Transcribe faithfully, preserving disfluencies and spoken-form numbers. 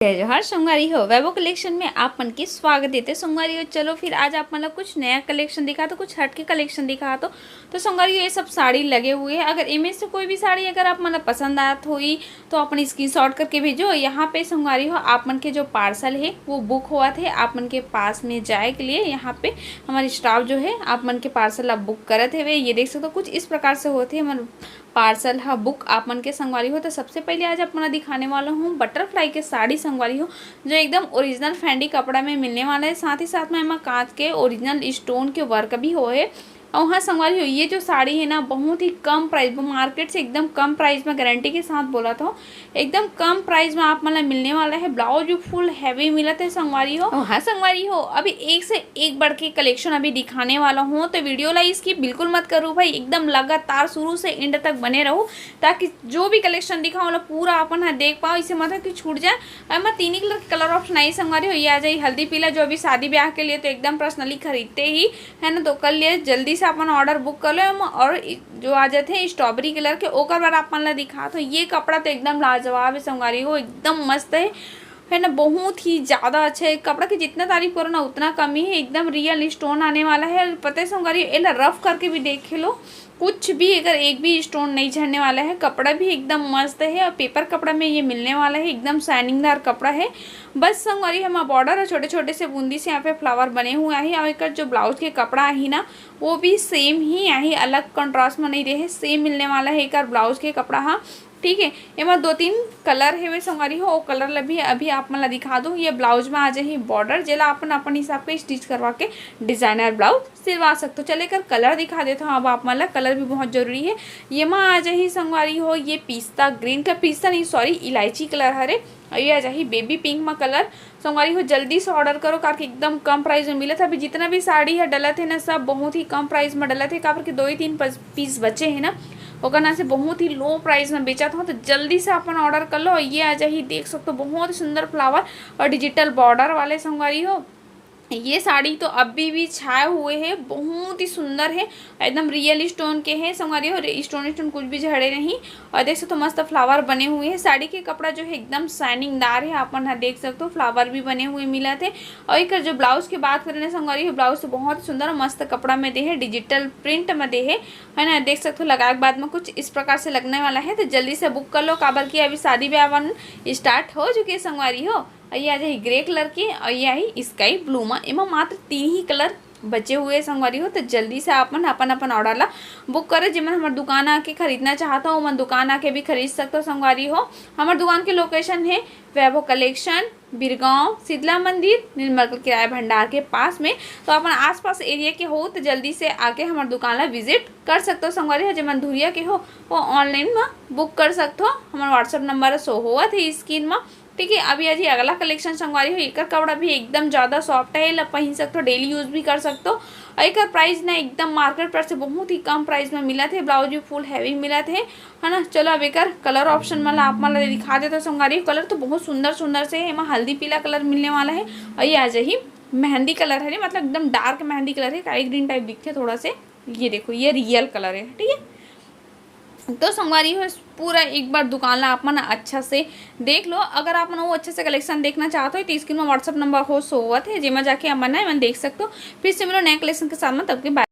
जय जोहार संगवारी हो, वैभव कलेक्शन में आप मन के स्वागत हे। त संगवारी हो, चलो फिर आज आप मन ला कुछ नया कलेक्शन दिखाथों, कुछ हट के कलेक्शन दिखाथों। तो संगवारी हो, ये सब साड़ी लगे हुए हे, अगर इनमें से कोई भी साड़ी अगर आप मन ला पसंद आत होही तो अपन स्क्रीनशॉट करके भेजो। यहाँ पे संगवारी हो, आप मन के जो पार्सल हे वो बुक होवत हे, आप मन के पास में जाए के लिए यहाँ पे हमारे स्टाफ जो हे आप मन के पार्सल ला बुक करत हेवे। ये देख सकथो कुछ इस प्रकार से होत हे हमर पार्सल ह बुक आप मन के संगवारी हो। तो सबसे पहले आज आप मन ला दिखाने वाला हूँ बटरफ्लाई के साड़ी संगवारी हो, जो एकदम ओरिजिनल फैंडी कपड़ा में मिलने वाला हे। साथ ही साथ में एमा कांच के ओरिजिनल स्टोन के वर्क भी होए हे। अउ हाँ संगवारी हो, ये जो साड़ी हे ना, बहुत ही कम प्राइस में, मार्केट से एकदम कम प्राइस में, गारंटी के साथ बोलत हों, एकदम कम प्राइस में आप मन ला मिलने वाला हे। ब्लाउज भी फुल हैवी मिलत हे संगवारी हो। अउ हाँ संगवारी हो, अभी एक से एक बढ़ के कलेक्शन अभी दिखाने वाला हूँ, तो वीडियो ला skip बिल्कुल मत करो भाई, एकदम लगातार शुरू से एंड तक बने रहो, ताकि जो भी कलेक्शन दिखाओं, ओला पूरा अपन ह देख पाओ, इसे मत हो कि छूट जाए। एमा तीन ही कलर के कलर ऑप्शन आई संगवारी हो, ये आ जाही हल्दी पीला, जो अभी शादी ब्याह के लिए तो एकदम पर्सनली खरीदते ही है ना, तो कर लिए, जल्दी से अपन ऑर्डर बुक कर लो। एमा और इ-, जो आ जाथे स्ट्रॉबेरी कलर के, ओकर बर आप मन ला दिखात हों। ये कपड़ा तो एकदम लाजवाब हे संगवारी हो, एकदम मस्त हे, है ना, बहुत ही ज़्यादा अच्छा हे। कपड़ा की जितना तारीफ करो ना उतना कमी हे, एकदम रियल स्टोन आने वाला हे। और पता हे संगवारी, एला रफ करके भी देख लो, कुछ भी अगर एक भी स्टोन नहीं झड़ने वाला हे। कपड़ा भी एकदम मस्त हे और पेपर कपड़ा में ये मिलने वाला हे, एकदम शाइनिंगदार कपड़ा हे। बस संगवारी, एमा बॉर्डर और छोटे छोटे से बूंदी से यहाँ पे फ्लावर बने हुए हे। और एकर जो ब्लाउज के कपड़ा आही ना, वो भी सेम ही आही, अलग कॉन्ट्रास्ट में नहीं रहे, सेम मिलने वाला हे एकर ब्लाउज के कपड़ा हा। ठीक है, एमा दो तीन कलर हेवे संगवारी हो, वो कलर ला भी अभी आप मन ला दिखा दूँ। ये ब्लाउज में आ जाही बॉर्डर, जेला अपन अपन हिसाब के स्टिच करवा के डिजाइनर ब्लाउज सिलवा सकथो। चल एकर कलर दिखा देत हूँ अब आप मन ला, कलर भी बहुत जरूरी है। ये मा आ जाही संगवारी हो, ये पिस्ता ग्रीन का, पिस्ता नहीं सॉरी, इलायची कलर हरे, और ये आ जाही बेबी पिंक मा कलर। संगवारी हो, जल्दी से ऑर्डर करो, काबर कि एकदम कम प्राइस में मिलत हे। अभी जितना भी साड़ी है डलत है ना, सब बहुत ही कम प्राइस में डलत है, काबर कि दो ही तीन पस-, पीस बचे हैं ना, ओकर ना से बहुत ही लो प्राइस में बेचत हो। तो जल्दी से अपन ऑर्डर कर लो। और ये आ जाही, देख सकते हो, बहुत ही सुंदर फ्लावर और डिजिटल बॉर्डर वाले संगवारी हो। ये साड़ी तो अभी भी छाए हुए है, बहुत ही सुंदर है, एकदम रियल स्टोन के है संगवारी हो, स्टोन स्टोन कुछ भी झड़े नहीं। और देख सकते हो मस्त फ्लावर बने हुए हैं। साड़ी के कपड़ा जो है एकदम शाइनिंगदार है, आप मन ह देख सकते हो फ्लावर भी बने हुए मिलत है। और एकर जो ब्लाउज की बात करें ना संगवारी हो, ब्लाउज तो बहुत ही सुंदर मस्त कपड़ा में दे है, डिजिटल प्रिंट में दे है, है ना। देख सकते हो लगाए के बाद में कुछ इस प्रकार से लगने वाला है, तो जल्दी से बुक कर लो, काबर कि अभी शादी ब्याह स्टार्ट हो चुके हैं संगवारी हो। और ये आ जाही ग्रे कलर के और ये आही स्काई ब्लू मा। एमा मात्र तीन ही कलर बचे हुए संगवारी हो, तो जल्दी से आप मन अपन अपन ऑर्डर ला बुक करो। जेमन हमर दुकान आके खरीदना चाहत हो, ओमन दुकान आके भी खरीद सकते हो संगवारी हो। हमर दुकान के लोकेशन है वैभव कलेक्शन, बिरगांव, शीतला मंदिर, निर्मल किराया भंडार के पास में। तो अपन आसपास एरिया के हो तो जल्दी से आके हमर दुकान ला विजिट कर सकते हो संगवारी हो। जेमन धुरिया के हो वो ऑनलाइन में बुक कर सकते हो। हमर WhatsApp नंबर शो होवत है स्क्रीन में। ठीक है, अभी आज ये अगला कलेक्शन संगवारी हो, एकर कपड़ा भी एकदम ज़्यादा सॉफ्ट है, ला पहन सकते हो, डेली यूज भी कर सकते हो। और एकर प्राइस ना एकदम मार्केट प्राइस से बहुत ही कम प्राइस में मिलत है, ब्लाउज भी फुल हैवी मिलत है, है ना। चलो अब एकर कलर ऑप्शन मन ला आप मन ला दिखा देते हो संगवारी। कलर तो बहुत सुंदर सुंदर से है, एमा हल्दी पीला कलर मिलने वाला है और ये आ जाही मेहंदी कलर है, मतलब एकदम डार्क मेहंदी कलर है, स्काई ग्रीन टाइप दिखते थोड़ा से। ये देखो, ये रियल कलर है, ठीक है। तो संगवारी हो, पूरा एक बार दुकान ला आप मन अच्छा से देख लो। अगर आप मन वो अच्छा से कलेक्शन देखना चाहते हो तो स्क्रीन में WhatsApp नंबर हो शो होवत है, जेमा जाके आप मन ना एमन देख सकते हो। फिर से मिलो नए कलेक्शन के साथ में, तब के bye।